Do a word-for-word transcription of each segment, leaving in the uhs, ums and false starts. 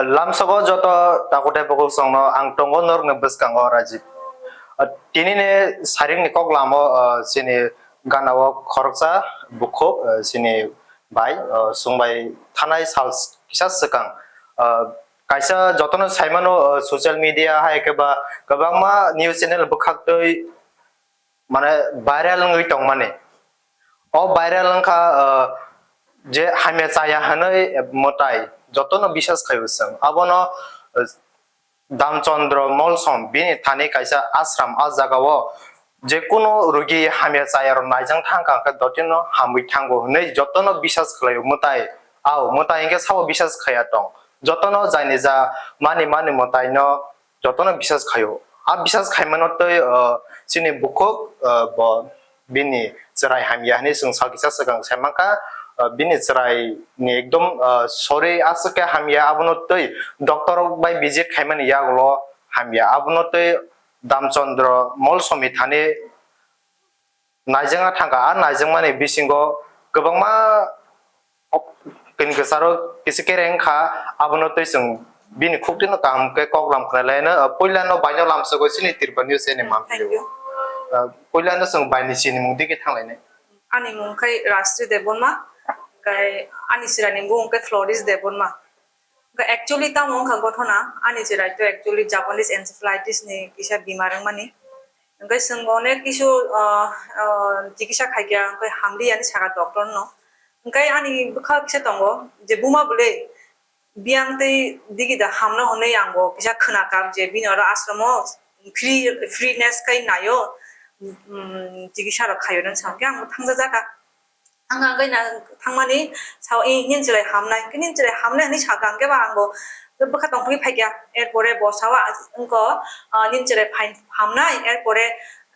Lamsogo joto takutai bukuksongno ang tongo norokni bwskango Rajib. Tinini saringni kok lamo, ah, chini ganao khoroksa bukhuk, ah, chini bai, ah, chwngbai thanai sal kisa swkang, ah, kaisa jotono saimano, ah, social media hai khe ba kwbangma news channel bwkhaktwi mane viral wngwi tongmani. O viral wngkha, ah, je hamya chaya hwnwi mwtai jotono bisas khaio chwng. Abono, ah, Damchandra Molsom bini thani kaisa ashram, a jagao je kunu rugi hamya chaya rok naijang thangkha hwnkhe dotino hamwi thango hwnwi jotono bisas khlaio mwtai. Ao mwtai hwnkhe sabo bisas khaya tong. Jotono jaini ja mani mani mwtaino jotono bisas khaio. A bisas khaimano tei, ah, chini bukhuk, ah, bo bini chwrai hamya hwnwi chwng sal kisa swkang sai mankha, ah, bini chwrai ni ekdom, ah, sori aswk khe hamya, abono tei doctor rok bai visit khaimani yagulo hamya, abono tei Damchandra Molsomni thani naijagna thangkha. A naijagmani bisingo kwbangma kini kwcharo kisa kereng kha, abono tei chwng bini khuktino kaham khe kok lam khna laino, ah, puilano baino lamsogwi chini Tripura News channel manpilio. Thank you. Ah, puilano chwng baini sinimung digi thanglainai. Ani mung khai Rajsri Debbarma, khai ani chwraini mung khai Floris Debbarma. Khai actually tamo wngkha gothona, ani chwrai to actually Japanese encephalitis ni kisa bimar wngmani. Khai chwng onek kisu, ah, ah, chikisa khaikha, khai hamliya hinwi sakha doctor no. Khai ani bwkha kisa tongo je buma bwle biyang tei digi da hamno hwnwi ang bo kisa khna kap je bini oro ashram o free, freeness khai naio, um, chikisa rok khaio nang sa hwnkhe ang bo thangsa jakha. Ang ang khai na thangmani sao, "Eh, nini chwrai hamnai, nini chwrai hamnai," hwnwi sakha hwnkhe ba ang bo bwkha tongphri phaikha. Erpore bo sao, "Wngkha, ah, nini chwrai phai hamnai," erpore,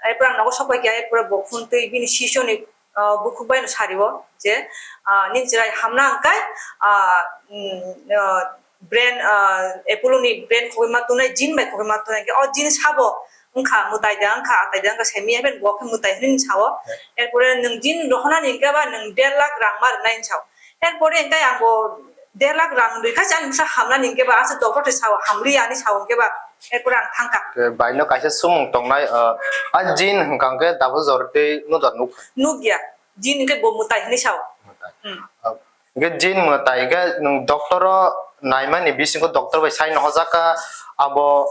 erpore ang nogo sok paikha, erpore bo phone twi bini sisoni ah, bukhuk bai no sari o je, ah, nini chwrai hamna hwnkhe, ah, mm, ah, brain, ah, Apollo ni brain khogwi ma tunai, jin bai khogwi ma tunai, o jin sabo wngkha mwtai da wngkha, atai da wngkha, semi happen bo khe mwtai hinwi sao. Erpore nwng jin rohonani hwnkhe ba nwng der lakh rang ma rwnai hinwi sao. Erpore hwnkhe ang bo der lakh rang rwkha se ani bwsa hamnani hwnkhe ba, aswk doctor twi sao, hamliya hinwi sao hwnkhe ba, erpore ang thangkha. Ke baino kaisa sumung tongnai, ah, a jin hwnkha hwnkhe double jor tei nuda nuk. Nukya, jin hwnkhe bo mwtai hinwi sao. Mwtai. Hmm. Ah, hwnkhe jin mwtai hwnkhe nwng doctor o naimani bisingo doctor bai sai nohojak kha abo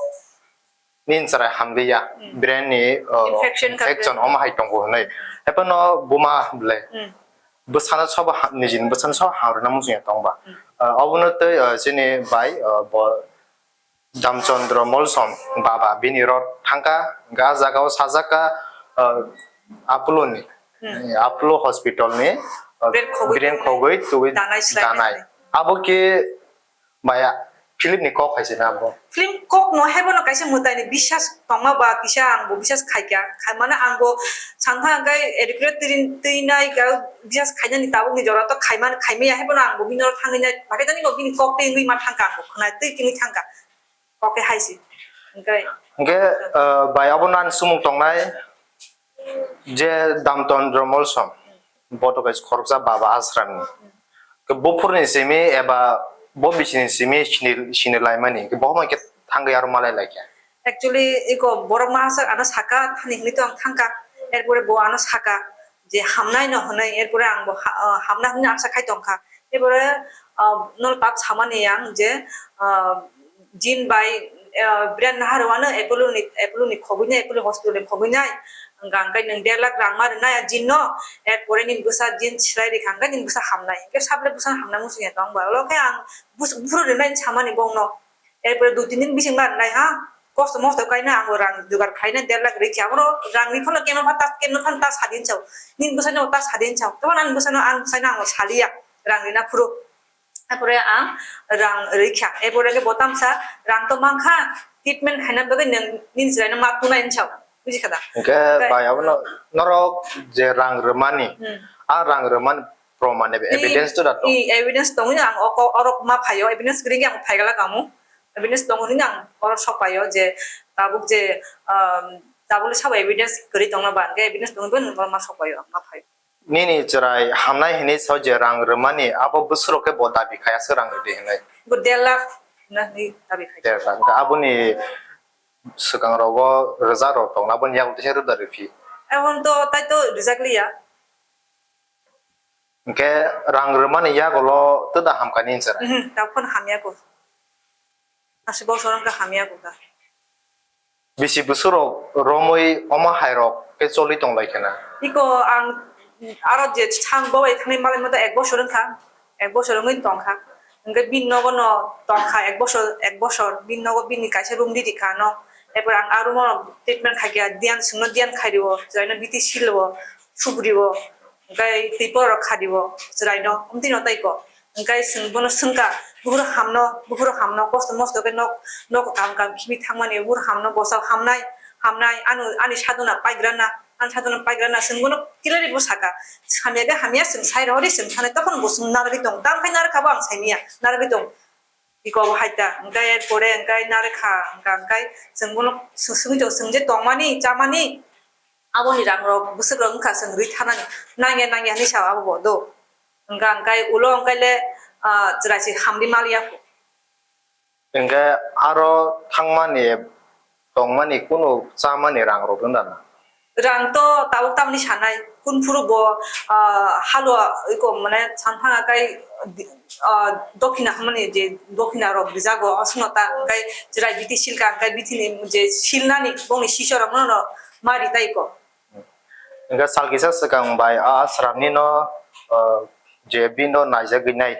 nini chwrai hamliya, hmm, brain ni, uh, infection ka infection, bre- omo hai tongo hinwi. Haphano buma bwle. Hmm. Bwsano sobo ha-, nijini bwsano sobo hamrwna muchungya tongba. Hmm. Uh, obono tei, uh, chini bai, uh, bo Damchandra Molsom baba bini rot thangkha, ga jagao sajak kha, uh, Apollo ni, hmm, Apollo hospital ni, uh, brain khogwi brain tongwi khogwi twi danai slai danai. Abo khe Maya, film ni kok hai se na bo? Film kok no hai bono kaisa mwtai ni bisas tongma ba kisa ang bo bisas khaikha, khaimano ang bo sankha hwnkhe educated twi, twi nai ka bisas khainani tabuk ni jora to khaimani khaimaya hai bono ang bo bini oro thangwi nai, bahaikhe tani bo bini kok twi wngwi ma thangkha ang bo khwnai twi kini thangkha kok khe hai se hwnkhe. Hwnkhe, ah, bai abono ani sumung tongnai. Je Damchandra Molsom, bo to kaisa khoroksa baba ashram ni. Ke buphurni simi eba bo bisini simi sini, sini laimani. Ke bo homa ke thangwi aro malai laikha. Actually, iko borok mahasak ano saka, thani hinwi to ang thangkha. Erpore bo ano saka je hamnai no hwnwi, erpore ang bo ha-, ah, hamna hwnwi asa khai tongkha. Ebore, ah, nono tak samani ang je, ah, jin bai, ah, brand naharwano Apollo ni, Apollo ni khogwi nai, Apollo hospital ni khogwi nai. Hwnkha hwnkhe nwng der lakh rang ma rwnai a jin no, erpore nini bwsa jin swlai rikha hwnkhe nini bwsa hamnai. Hwnkhe sabre bwsa hamna muchungya tong ba. Olo khe ang bus-, buphuru rwnai samani bongno. Erpore dui tin din bising ma rwnai ha. Kosto mosto kaina ang rang jugar khaina der lakh rikha. Oro rang ri phano kemno phan ta, kemno phan ta sadin chao. Nini bwsano ta sadin chao. Tamo nang bwsano ang bwsano ang saliya. Rang rina phuru. Apore ang rang rikha. Apore ke botam sa rang to mangkha. Treatment haina bagwi nang nini chwraino ma tunai chao. Buji kha da? Hwnkhe bai abono norok je rang rwmani, hmm, a rang rwmani proman eba evidence to da tong? I evidence tongwi ang oko orok ma phaio, evidence kwrwi ang phai gala kamu. Evidence tongo hwnwi ang oro sok paio je tabuk je, um, tabukni sabo evidence kwrwi tongma ba hwnkhe evidence tongwi bo nwng oro ma sok paio, ma phaio. Nini chwrai hamnai hwnwi sao je rang rwmani, abo bwswk rok khe bo dabi khai aswk rang rwdi hwnwi. Bo der lakh, Nini dabi khai. Ter lang. Aboni swkang rogo rwjak rok tong, aboni yago teisa rwda rwphi. Aboni to tai to rwjak liya. Hwnkhe rang rwmani yagulo twda hamkani hinsa ra? Mhm, tabuk phano hamya ko. Aswk bosor wngkha hamya ko da. Bisi bwswk rok romwi omo hai rok khe choli tong lai khe na? Iko ang aro je thang bo bai thangwi malai mata ek bosor wngkha, ek bosor wngwi tongkha. Hwnkhe bini nogo no tongkha ek bosor, ek bosor bini nogo bini kaisa room riri kha no. Erpor ang a room o treatment khai kha, diyan swngno diyan khai rio, chwraino biti silo, subrio. Hwnkhe twi porok khadi o chwraino, omtwino tei ko. Hwnkhe chwng bono swngkha, "Buphuru hamno, buphuru hamno, kosto mosto khe nok, nok kam kam khibi thangmani, buphuru hamno, bwsao hamnai, hamnai, ano, ani sadona paigrana, ani sadona paigrana," chwng bono clearly bo saka. Hamya khe hamya, chwng sai rohori chwng thanai, tokhono bo chwng narwgwi tongo. Tamo khe narwkha bo ang saimanya, narwgwi tongo. Iko bo hai ta, hwnkhe erpore hwnkhe narwkha, hwnkha hwnkhe chwng bono swngwi tongo, chwng je tongmani, chamani, aboni rang rok bwswk rok wngkha chwng rwi thanani, nangya nangya hinwi sao abo bo do. Hwnkha hwnkhe ulo hwnkhe le, ah, chwrai se hamri mal ya kho. Hwnkhe aro thangmani, tongmani kunu chamani rang rok wng da na? Rang to tabuk tamni sanai, kun phuru bo, ah, halwa iko mane santhang akai, ah, dokhina hwnmani je dokhina rok rijago, aswkno ta hwnkhe chwrai bithi silka hwnkhe bithini je silnani bongni sisha rokno no ma ritai ko. Hwnkhe sal kisa swkang bai a aswrapni no, ah, je bini no naijagwi nai,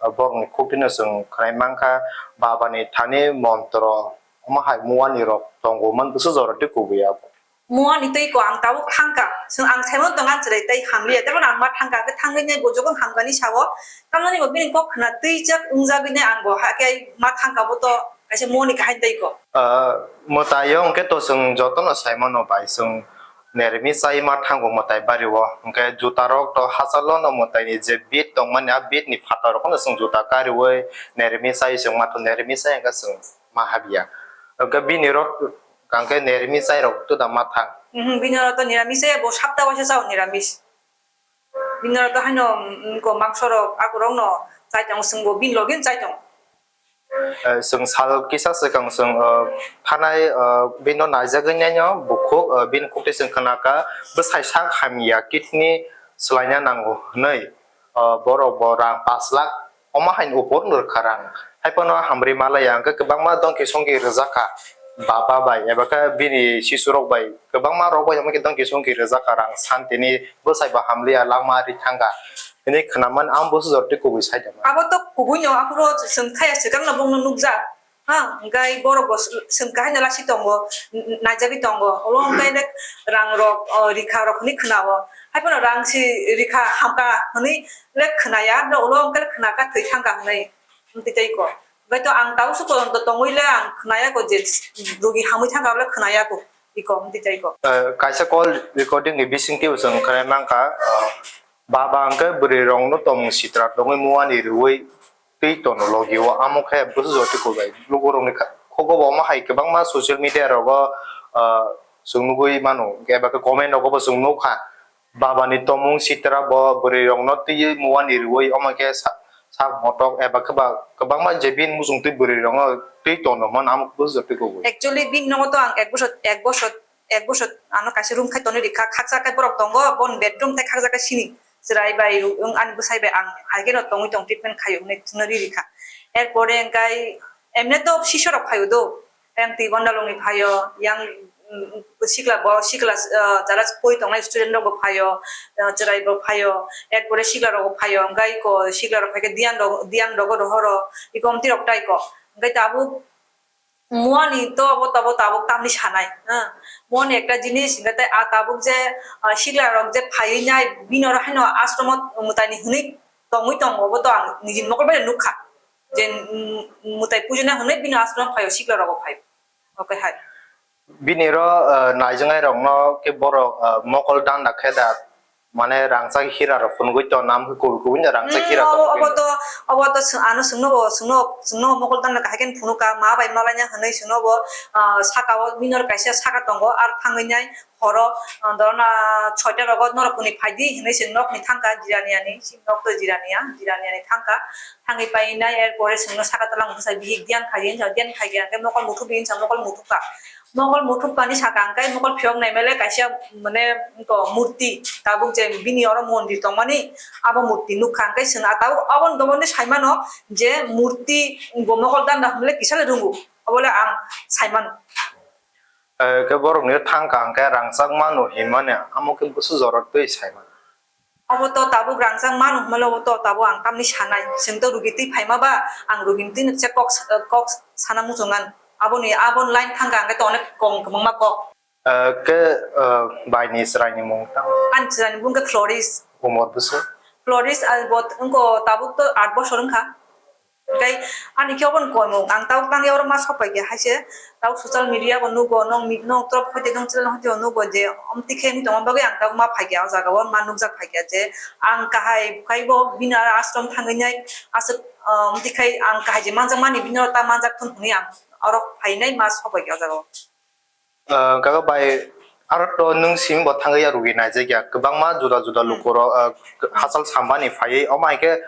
ah, borokni khuktino chwng khwnai mankha, babani thani montro omo hai muani rok tongo man bwswk jora tei kubui abo. Muani tei ko ang tabuk thangkha. Chwng ang saimano tongkha chwrai tei hamliya. Tei bono ang ma thangkha. Hwnkhe thangwi nai bo jokhon hamkani sao. Tamoni bo bini kok khna twijak wngjagwi nai ang bo hakhe ma thangkha bo to kaisa muani kaham tei ko. Ah, mwtai o hwnkhe to chwng jotono saimano bai chwng nermi chai ma thango mwtai bari o. Hwnkhe juta rok to hachalo no mwtai ni je bit tongmani a bit ni phataro no chwng juta kariwi nermi chai chwng ma to nermi chai hwnkhe chwng ma habya. Hwnkhe bini rok Hwnkhe niramis chai rok to da ma thang? Mhm, bini oro to niramis se, bo sapta waisa chao niramis. Bini oro to haino, mm, ko mangso rok, akorok no chai tongo, chwng bo bini logi chai tongo. Eh, chwng sal kisa swkang chwng, eh, thanai, eh, bini no naijagwi nai no bukhuk, eh, bini kok twi chwng khna kha, bwsai sak hamya kidney swlaina nango hwnwi. O, borok bo rang pash lakh omo haini upor no rwkha rang. Haiphano hamri malaya hwnkhe kwbangma dongki songki rwjak kha baba bai eba khe bini sisurok bai, kwbangma rok bai omo khe dongki songki rwjak kha rang santini bwsai bo hamliya langma ri thangkha hwnwi khwnamani ang bwsajor tei kubui sai tongma. Abo to kubui no aphuru chwng thaya swkang no bongno nukjak. Ha, hwnkhe borok bo sw-, swngkha haino lasi tongo, n-, n-, naijagwi tongo. Olo hwnkhe rang rok, o, rikha rok hwnwi khna-o. Haiphano rang si rikha hamkha hwnwi le khna ya, olo hwnkhe le khna kha thwi thangkha hwnwi. Hwnkhe tei ko. Hwnkhe to ang tabuk se pojonto tongwi le ang khna ya ko je rogi hamwi thangkha le khna ya ko. Iko hwnkhe tei ko. Eh, kaisa call recording ni bisingtwi bo chwng khwnai mankha, eh, baba hwnkhe bwrwi rokno tongmung sitra tongwi muani rwui twi tono logi o, amo khe bwsajor tei kubui. Lukurokni kha-, khugo bo omo hai kwbangma social media rogo, ah, chwng nugui mano, eba khe comment rogo bo chwng nukha. Baba ni tongmung sitra bo bwrwi rokno twiwi muani rwui omo khe sa-, sak motok eba khe ba kwbangma je bini muchung twi bwrwi rokno twi tono mano, amo bwsajor tei kubui. Actually, bini nogo to ang ek bosor, ek bosor ek bosor ano kaisa room khai tonwi rikha, khaksa khe borok tongo, boni bedroom tei khaksa khe sini chwrai bai, wng ani bwsai bai ang hai kheno tongwi tong treatment khaio hwnwi thwngna ri rikha. Erpore hwnkhe emne to sisha rok phaio do, yang twi gondalongni phaio, yang, mm, sikla bo sikla, ah, jara poi tongnai student rok bo phaio, ah, chwrai bo phaio, erpore sikla rok bo phaio, hwnkhe iko sikla rok phaikhe diyan rok, diyan rogo rohoro, iko omtwi rok tai ko, hwnkhe tabuk Muani to abo tabuk tabuk tamni sanai, ha. Muani ekta jinis hingke tei a tabuk je, ah, sikla rok je phaiwi nai, bini oro haino ashromo mwtai ni hwnwi tongwi tongo, bo to ang nijini mokol bai nukha. Je, mm, mwtai pujo nai hwnwi bini ashromo phaio, sikla rogo phaio. Oke hai. Bini oro, ah, naijaknai rokno khe borok, ah, mokol danda khe da Mane rangchak hira rok phunugwi tong, nam khe kubui kubui no rangchak Hmm, hira obo, tong obo khe. To, obo to swng-, ano swngno bo, swngno, swngno mokol tangna kahai khe phunukha, ma bai ma laina hwnwi swngno bo, ah, saka o minor kaisa saka tongo, ar thangwi nai horo, ah, dorona soita rogo norok kuni phaidi hwnwi se nokni thangkha Jiraniani, si nok to Jirania, Jiraniani thangkha, thangwi pai nai, er pore swngno saka tola mungsa bihik diyan khai, diyan khai khe mokol muthubdi hinsa mokol muthubkha. Mokol muthubkani saka hwnkhe mokol phiyok naimale kaisa mane eko murti tabuk je bini oro mondir tongmani abo murti nukha hwnkhe chwng ah tabuk aboni domondi saimano je murti bo mokol danda hwnle kisale rwngo obole ang saimano. Eh, khe borokni thangkha hwnkhe rangchak mano hinmani amo khe bwswk jorok twi saimano. Obo to tabuk rangchak mano hwnmale obo to tabuk ang tamni sanai. Chwng to rugi twi phaima ba, ang rugini twi nokse kok, kok sana muchungan. Aboni, aboni line thangkha hwnkhe to onek kong kwbangma kok. Eh, khe, eh, baini chwraini mung tang? Ani chwraini mung khe Floris. Umor bwswk? Floris, ah, bo wngkha tabuk to aat bosor wngkha. Tei ani khe obo ni koimung, ang tabuk tangya oro ma sok pai khe, hai se tabuk social media bo nugo, nong mi-, nong trop hoite nong channel hoite bo nugo je, omtwi khe wngwi tongma bagwi ang tabuk ma phai khe, o jaga o ma nukjak phai khe je, ang kahai khai bo bini aro ashram thangwi nai aswk, ah, omtwi khai ang kahai je manjak mani bini oro ta manjak thun hwnwi ang oro phai nai ma sok pai khe o jaga o. Ah, kaka bai, aro to nwng simi bo thangwi ya rugi naijak ya, kwbangma juda juda Hmm. lukurok, ah, hachal sambani phaiwi, omo hai khe,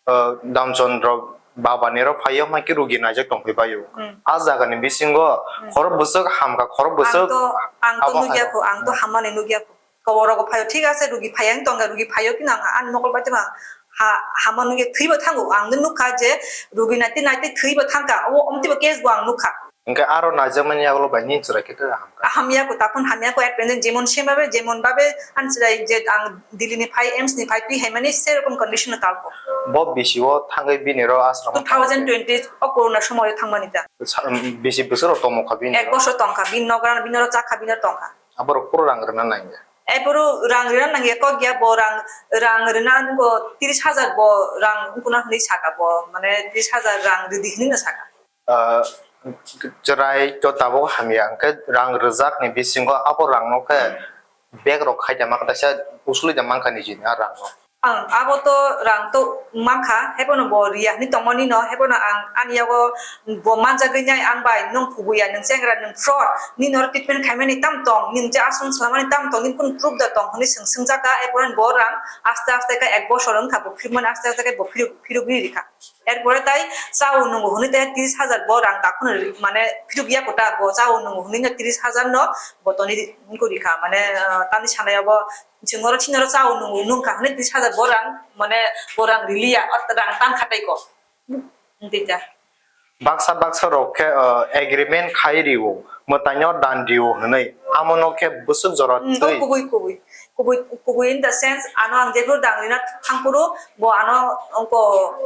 ah, Damchandra babani rok phaiwi, omo hai khe rugi naijak tongphai baio. Hmm. A jagani bisingo Hmm. khorok bwswk hamkha, khorok bwswk Ang to, ang to abo nukya hai. Kho, ang to Hmm. hammani nukya kho. Koborogo phaio, thik ase, rugi phaiya wng tongkha, rugi phaio, phino ang ani mokol bai tongma ha-, hama nukya thwibo thango. Ang nukha je rugi naitwi naitwi thwibo thangkha, o omtwibo case bo ang nukha. Hwnkhe aro naijakmani yagulo bai nini chwrai khe hamkha? Hamya kho, takhun hamya kho, at present jemon same babe, jemon babe ani chwrai je ang Delhi ni phai, AIIMS ni phai twi haimani serokom condition no talkho. Bo bisi o thangwi bini ro ashram o Two thousand twenty o corona somoy o thangmani ta. Sa-, bisi bwswk rok tongmokha bini ro? Ek bosor tongkha, bini nogra, bini ro chakha, bini ro tongkha. Aborok phuru rang rwna nangya. Aphuru rang rwna nangya kok ya, bo rang, rang rwna nungo tris hajar bo rang wngkuna hwnwi saka bo, mane tris hajar rang rwdi hwnwi no saka. Ah, chwrai to tabuk hamya, hwnkhe rang rwjakni bisingo abo rangno khe bag rok khaida ma kaisa usuli da mankha nijini a rangno. Ang abo to rang to mankha, hebono bo riya hwnwi tongmani no, hebono ang ani yago bo manjagwi nai ang bai, nwng kubuya, nwng chengra, nwng fraud, nini oro treatment khaimani tam tong, nwng je aswng swlamani tam tong, nini kunu proof da tong hwnwi swng swngjakha, erpore bo rang aste aste khe ek bosor wngkha bo phirmani, aste aste khe bo phiruk, phiruk ri rikha. Erpore tai chao nungo hwnwi tai tris hajar bo rang takhunwi mane phiruk ya kota bo chao nungo hwnwi no tris hajar no bo toni wngkha rikha, mane, ah, tamni sanai abo Chwng oro chini oro chao nung-, nungkha hwnwi tris hajar bo rang, mane, bo rang riliya, o rang tang kha tei ko. Wngtwi ta. Baksa baksa rok khe, uh, agreement khai rio, mwtaino dan rio hwnwi. Amo no khe bwswk jora Hmm, twi. Kubui, kubui. Kubui, kubui in the sense, ano ang jephuru dang rina thangphuru, bo ano ongko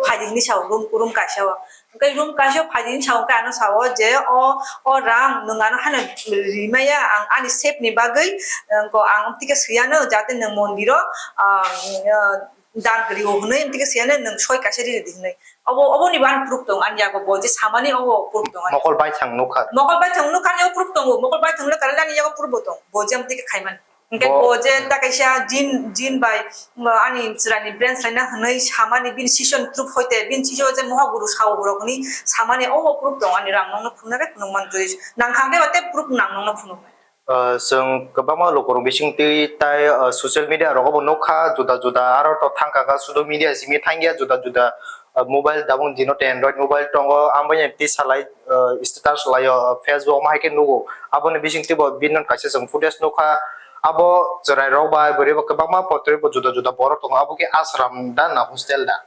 phaidi hwnwi sao, room, room kaisa o. Hwnkhe room kaisa phaidi hinwi sao, hwnkhe ano sao je, "O, o rang nwng ano haino rimaya, ang ani safety ni bagwi, wngkha ang amtwi khe swiyano, jate nwng mondiro, ah, ah, dan kwrwi o hwnwi, amtwi khe swiyano nwng soi kaisa ri rwdi," hwnwi. Obo, oboni bo ani proof tong, ani yago bo je samani obo proof tong ani. Mokol baithang nukha. Mokol baithang nukha, ani yago proof tongo, mokol baithang nukha, ani yago proof bo tong, bo je amtwi khe khaimani. Hwnkhe bo, bo je ta kaisa jin, jin bai, uh, ani chwraini brain swlaina hwnwi samani bini session group hoite bini session je mohaguru sao borok hwnwi samani obo proof tong ani rang nokno phunuknai phunuk mantwi nangkha hwnkhe ba tei proof nang nokno phunuknai. Uh, chwng kwbangma lukurok bisingtwi tai, uh, social media rogo bo nukha juda juda aro to thangkha kha sudo media simi thangya juda juda, uh, mobile tabuk dino tei Android mobile tongo ambai twi salai. Uh, status laio, uh, Facebook omo hai khe nugo. Aboni bisingtwi bo bini kaisa chwng footage nukha. Abo chwrai rok bai bwrwi bo kwbangma potoi bo juda juda borok tongo. Abo khe ashram da na hostel da?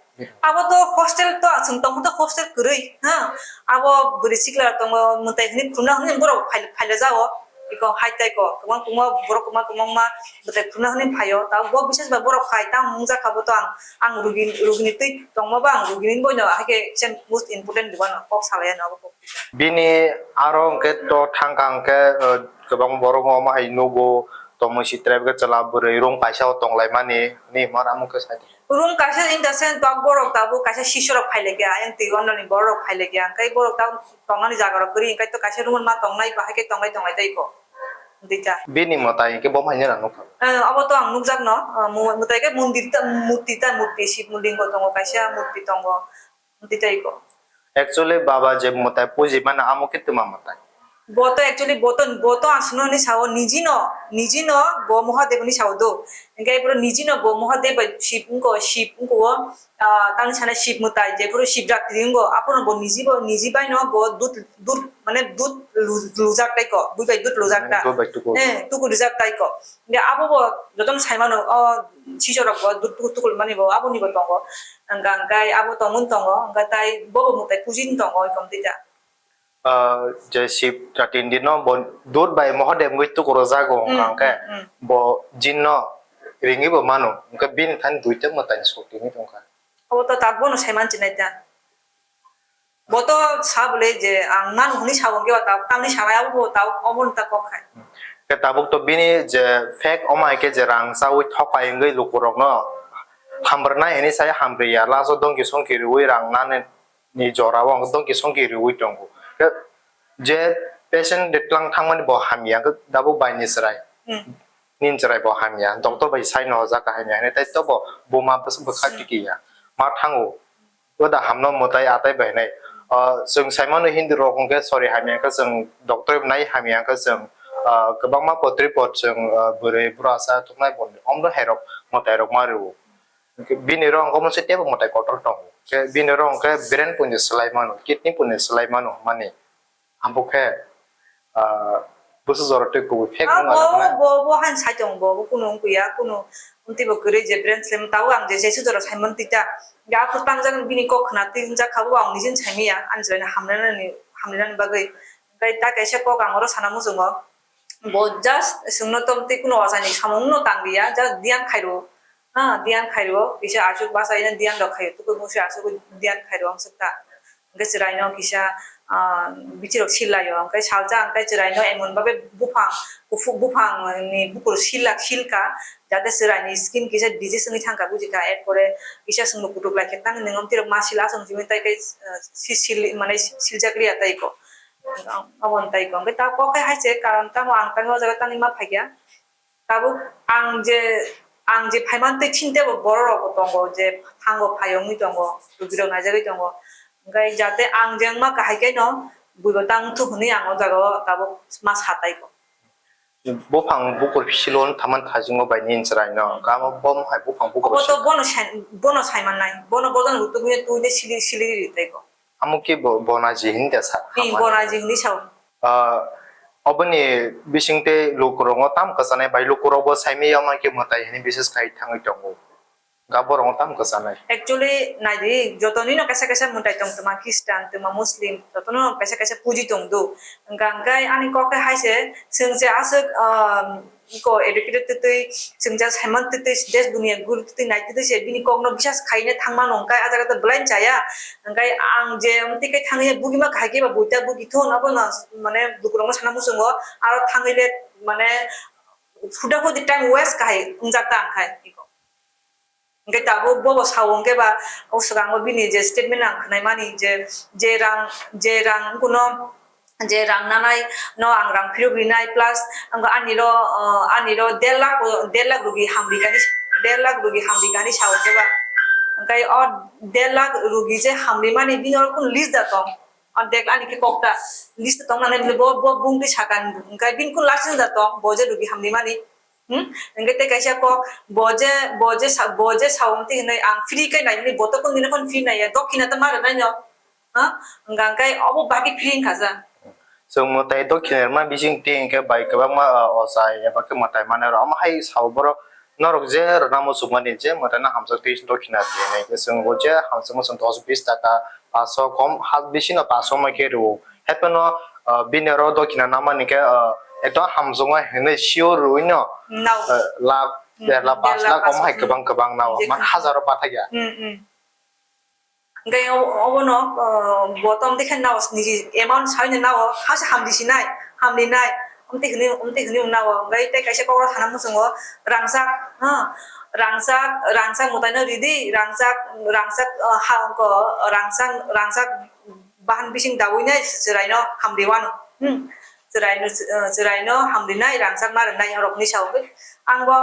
Abo to hostel to, chwng tongkha to hostel kwrwi, ha. Abo bwrwi sikla tongo, mwtai hwnwi khulumna hwnwi borok phai-, phaila jao. Iko hai tai ko, kwbang kwbangma borok kwbang kwbangma mwtai khulumna hwnwi phaio. Tabuk bo bises bai borok phai, tamo wngjakha bo to ang, ang rugi, rugini twi tongma ba ang rugini boino hai khe se most important diba no kok salai ano abo kok. Bini aro hwnkhe to thangkha hwnkhe, uh, kwbang borok omo hai nugo, tongmung si tribe khe chwla bwrwi room kaisa o tonglaimani hinwi hwnma amo khe sai di. Room kaisa in the sense ba borok tabuk kaisa sisu rok phailaikha, ayang twi ononi borok phailaikha, hwnkhe borok tabuk tongnani jaga rok kwrwi hwnkhe to kaisa room o ma tongnai ba hai khe tonglai tonglai tei ko. Tei ta. Bini mwtai hwnkhe bo haino nang nukha. Eh, abo to ang nukjakno, ah, mu-, mwtai khe mondir ta, murti ta, murti, Shiv Lingo tongo, kaisa murti tongo. Tei ta iko. Actually, baba je mwtai puji mano, amo khe twma mwtai. Bo to actually, bo to, bo to aswkno ni sao, nijino, nijino bo Mahadev ni sao do. Hingke iporo nijino bo Mahadev bai Shiv wngko, Shiv wngko o, ah, tang sana Shiv mwtai, je puro Shiv Ratri wngko, apono bo niji bo, niji bai no bo dut, dut, mane dut lu-, lujak tai ko, bui bai dut lujak ta. Dut bai tuku. Eh, tuku lujak tai ko. Hingke abo bo jotono sai mano, o, Sisorok bo dut tuku tuku mani bo aboni bo tongo. Hingka hingkai abo tongmani tongo, hingka tai bobo mwtai pujini tongo, ikom tei ta. Ah, je Shiv Ratri ni dino bo dut bai Mahadev wngwi tuku rwjago, hmm, hingka hingke, hmm, hmm, bo jinno ringwi bo mano, hingke bini thani duita mwtai ni sok tini tongkha. Abo to tak bono sai manchi nai ta. Bo to sa bole je ang nang hwnwi sa bo, hwnkhe ba tabuk tamni sanai abo bo tabuk omo wng ta kok hai. Khe tabuk to bini je fake omo hai khe je rang chaui thok pai wngwi lukurokno hamrwnai hwnwi sai hamrwya, last o dongki songki rwui rang nani ni jora o ang dongki songki rwui tongo. Khe je patient de tlang thangmani bo hamya, khe tabuk bai ni chwrai. Hmm. Nini chwrai bo hamya, doctor bai sai no hojak kaham ya hwnwi, tei to bo buma bwswk bwkha, hmm, tiki ya, ma thango. Bo da hamno mwtai atai bai nai. Ah, chwng sai mano Hindu rok hwnkhe sori hamya khe chwng doctor nai hamya khe chwng, ah, kwbangma potri pot chwng, ah, bwrwi bwrasa thuknai bo omno hai rok mwtai rok ma rwo. Bini rok hwnkhe omo se teibo mwtai kotor tongo. Khe bini rok hwnkhe brain puini swlai mano, kidney puini swlai mano hwnmani. Abo khe, ah, bwswk jora twi kubui fake wngma rok na. Bo, bo, bo haino sai tongo, bo, bo kunu wngya, kunu wngtwi bo kwrwi je brain slam, tabuk ang je jesu jora saimani twi ta. Hwnkhe aphuru tangjak bini kok khna twi wngjak kha, bo ang nijini saimanya, ani chwraino hamrwnani, hamrwnani bagwi. Hwnkhe ta kaisa kok ang oro sana muchungo. Bo just chwngno tongtwi kunu ochaini samungno tang liya, just diyan khairo. Ha, diyan khairo, kisa aswk basa ina diyan rok khaio, tuku musi aswk diyan khairo ang swkha. Hwnkhe chwraino kisa, ah, bichirok sillaio, hwnkhe salsa hwnkhe chwraino emon babe buphang, kuphuk buphang ni bukur silla, silka, jate chwraini skin kisa disease wngwi thangkha, bujikha, erpore kisa chwngno kutuk laikha, tamo nwng omtwirok ma sila aswk wngwi tai khe, ah, si-, sil-, mane siljak liya tai kho. Obo tai kho. Hwnkhe ta kok khe hai se karon tamo ang tamo o jaga tangwi ma phaikha. Tabuk ang je, ang je phaimani twi chini teibo borok rok bo tongo je thango phai wngwi tongo, rugirok naijagwi tongo. Hwnkhe jate ang je wngma kahai khe no buibo tang thuk hwnwi ang o jaga o tabuk ma sa tai kho. Buphang bukur silo wng thaman thajingo bai nini chwraino, hwnkhe amo bo hai buphang bukur. Obo to silo. Bono sai, bono sai mannai, bono bojan rutugwi twi sili, sili ri tai kho. Amo khe bo, bonaji hinwi da sa. Ee, hamani bonaji hinwi sao. Ah, oboni bising tei lukurokno tam kwchanai bai lukurokbo saimanya ma khe mwtai hinwi bises khai thangwi tongo. Ga borokno tam kwchanai. Actually, naidi, jotonino kaisa kaisa mwtai tong, twma Christian, twma Muslim, jotono kaisa kaisa puji tong do. Hwnkha hwnkhe ani kok khe hai se, chwng se aswk, ah, iko educated twtwi, chwng just haiman twtwi, desh duniya guru twtwi nai twtwi se bini kokno bisas khaina thangmano, hwnkhe ah jaga to belai chaya, hwnkhe ang je amtwi khe thangwi bugima kahai khe ba buita bugi thun, abono mane lukurokno sana muchungo, aro thangwi le mane huda hudi time waste kahai wngjak ta hwnkhe iko. Hwnkhe tabuk bobo sao hwnkhe ba, o swkango bini je statement ang khwnaimani je, je rang, je rang kuno, je rang nanai no ang rang phirok rinai plus ang ani ro, ah, ani ro der lakh, der lakh rugi hamri gani, der lakh rugi hamri gani sao hwnkhe ba. Hwnkhe o der lakh rugi je hamri mani bini oro kun list da tong. O dek ani khe kok ta list tong nanai bo, bo bung twi sakani hwnkhe bini kun last da tong bo je rugi hamri mani. Hmm? Hingke tei kaisa kok, bo je, bo je sa-, bo je sao twi hinui ang free khe nai hwnwi bo to kunu dino phano free naiya, dokhina to ma rwnaino. Ha? Hingka hingke obo bagwi free wngkha sa. Chwng mwtai dokhina rwma bising twi hingke bai kwbangma, ah, ochai eba khe mwtai manai rw. Omo hai sao borok norok je rwna muchungmani je mwtai no hamjak twi dokhina twi hinui. Chwng bo je hamjakma chwng dos bis taka, paso kom ha bisino paso ma khe rw. Haiphano, ah, bini oro dokhina namani khe, ah, ekdom hamjaknai hinui sure rwino, nao. Ah, lakh, hmm, der lakh, der lakh, pash lakh, pash omo hai lakh, kwbang kwbang nao, hmm, man hazaro bathakya. Hmm, hmm. Hingke o-, obono, ah, bo tom dikhe nao, niji amount saino nao, hase hamdi sinai, hamdi nai, omtwi hinui, omtwi hinui nao, hingke tei kaisa kokro sana muchungo, rangchak, ha, rangchak, rangchak mwtaino ridi, rangchak, rangchak, ah, ha, ko, rangchak, rangchak, bahan bising daui nai chwraino hamri wano. Hmm. chwraino, chwraino hamrinai rangchak ma rwnai, norok hinwi sa-o. Ang bo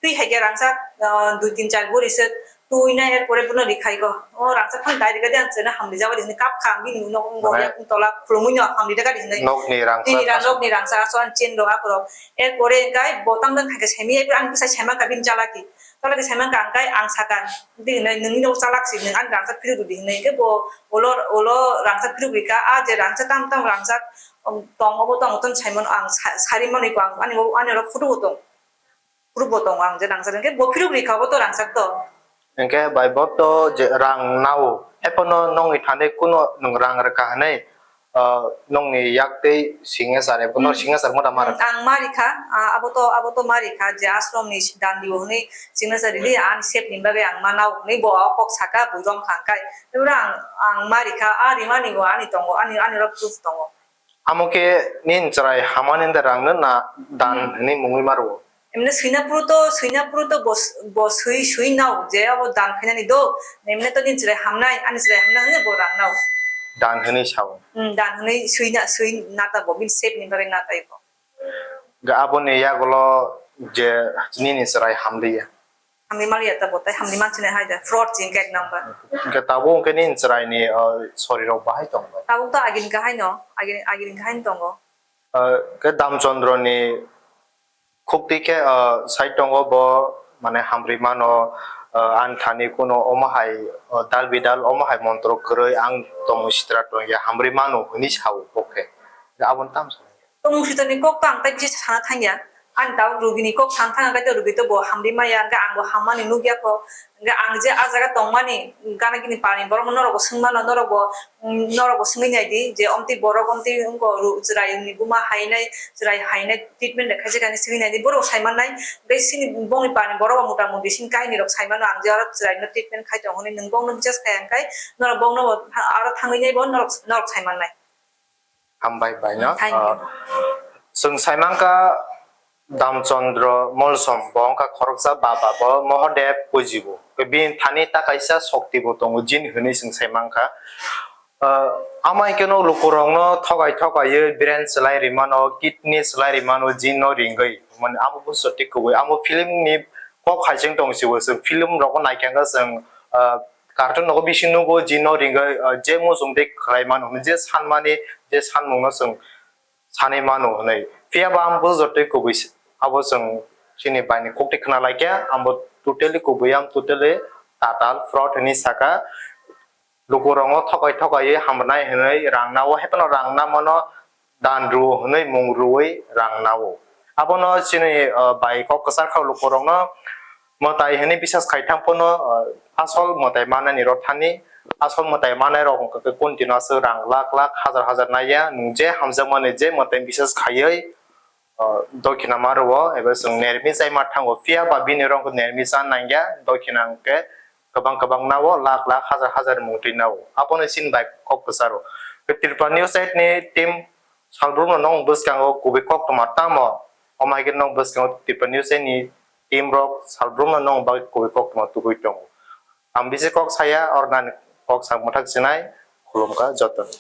twi hai khe rangchak, ah, dui tin char buri se twi nai, er pore bono rikhai go. O rangchak phang dai rega de ang chwraino hamri jaba de hinwi kap kha, bini nok wng go Mane yakung tola khulumui no hamri rega de hinwi. Nokni rangchak Tini ra aswk. Nokni rangchak aswk ang chen rok akorok. Er pore engkai bo tang tang hai khe semi, er pore ang bwsai saiman kha bini chalaki. Chalaki saiman kha ang kai ang sakha. Di hinwi nungni nok chalak si, nung ani rangchak phiruk di hinwi. Engke bo ulo, ulo rangchak phiruk rika, a je rangchak tam tam rangchak, um, tong obo tong ton saiman ang sa-, sari manwi ko ang ani, ani oro photo bo tong. Group bo tongo ang je rangchak, hwnkhe bo phiruk rikha bo to rangchak to. Hwnkhe bai bo to je rang nao, epono nongni thani kuno nwng rang rwkha hwnwi, ah, nongni yak tei signature, ebo no Hmm. Signature mota ma rwkha. Ang ma rikha, ah, abo to, abo to ma rikha je ashram ni dan dio hwnwi signature ridi, ani sep ni bagwi ang ma nao hwnwi bo o kok saka bui rom kha hwnkhe. Ebro ang, ang ma rikha, a rimani bo ani tongo, ani, ani oro proof tongo. Amo khe nini chwrai hamani da rang no na dan Hmm. Hwnwi mungwi ma rwo? Emne swina phuru to, swina phuru to bo, bo swi, swi nao je abo dan khainani do. Emne to nini chwrai hamnai, ani chwrai hamnai hwnwi bo rang nao. Dan hwnwi sao. Hmm, dan hwnwi swi na, swi na ta bo, bini sep ni bagwi na ta bo. Ga aboni yagulo je nini chwrai hamliya. Hamni maliya ta bo tai, hamni manchine hai da, fraud jin kek number. Hwnkhe tabuk hwnkhe nini chwraini, uh, sorirok bahai tong bai? Tabuk to agini kahai no, agini, agini kahai no tongo. Uh, khe Damchandroni khukti khe, uh, sai tongo bo, mane hamri mano, uh, ani thani kuno omo hai, uh, dal bidal omo hai montro kwrwi ang tongwi sitra tongya hamri mano hwnwi sao bo khe. Aboni tamo sa. Tongmung switorni kok to ang tai bisi sana thangya. Ani tabuk rugini kok sana thangya, kaitor rugi to bo hamri maya, hwnkhe ang bo hammani nukya kho. Hwnkhe ang je a jaga tongmani, gana gini pani borok no norok bo swngmano, norok bo, mm, norok bo swngwi nai di, je omtwi borok, omtwi wngkho ru-, chwrai ni buma hainai, chwrai hainai treatment rek khaijak ani swngwi nai di, borok sai mannai. Hwnkhe sini bongni pani borok bo mota moti sini kaini rok sai mano, ang je oro chwrai no treatment khai tongo hwnwi nwng bongno bisas khai hwnkhe norok bongno bo aro thangwi nai bo norok, norok sai mannai. Hambai bai no. Thank you. Ah, chwng sai mankha Damchandra Molsom, bo wngkha khoroksa baba, bo Mohodev pujibo. Bini thani ta kaisa shokti bo tongo, jin hwnwi chwng sai mankha. Ah, amai keno lukurokno thogai thogaiwi brain swlai rimano, kidney swlai rimano, jin no ringwi. Mane amo busto tei kubui. Amo film ni kok hai chwng tong si bo, chwng film rogo naikha khe chwng, ah, cartoon rogo bisi nugo, jin no ringwi, ah, je muchung tei khlai mano, je sanmani, je sanmung no chwng sanwi mano hwnwi. Phiya ba ang bo jotoi kubui se, abo chwng chini bai ni kok tei khna lai khe, ang bo totally kubui, ang totally tatal fraud hwnwi saka. Lukurokno thokai thokaiwi hamrwnai hwnwi rang nao, haiphano rang namano dan rwo hwnwi mung rwui rang nao. Abono chini, uh, bai kok kwchar kha lukurokno mwtai hwnwi bisas khai thang phano, uh, asol mwtai manani rw thani, asol mwtai manai rok wngkha khe continue aswk rang lakh lakh, hazar hazar naiya, nwng je hamjakmani je mwtai bisas khaiwi, uh, dokhina ma rwo, eba chwng nermi chai ma thango, phiya ba bini rok nermi cha nangya, dokhina hwnkhe kwbang kwbang nao, lakh lakh, hazar hazar mung twi nao. Abono chini bai kok kwcharo. Tripura News site ni team salbrumno nwng bwskango kubui koktwma tamo, omo hai khe nwng bwskango Tripura News site ni team rok salbrumno nwng bagwi kubui koktwma tubui tongo. Ang bisi kok saya, ornani kok sak mwthak sinai, khulumkha jotono.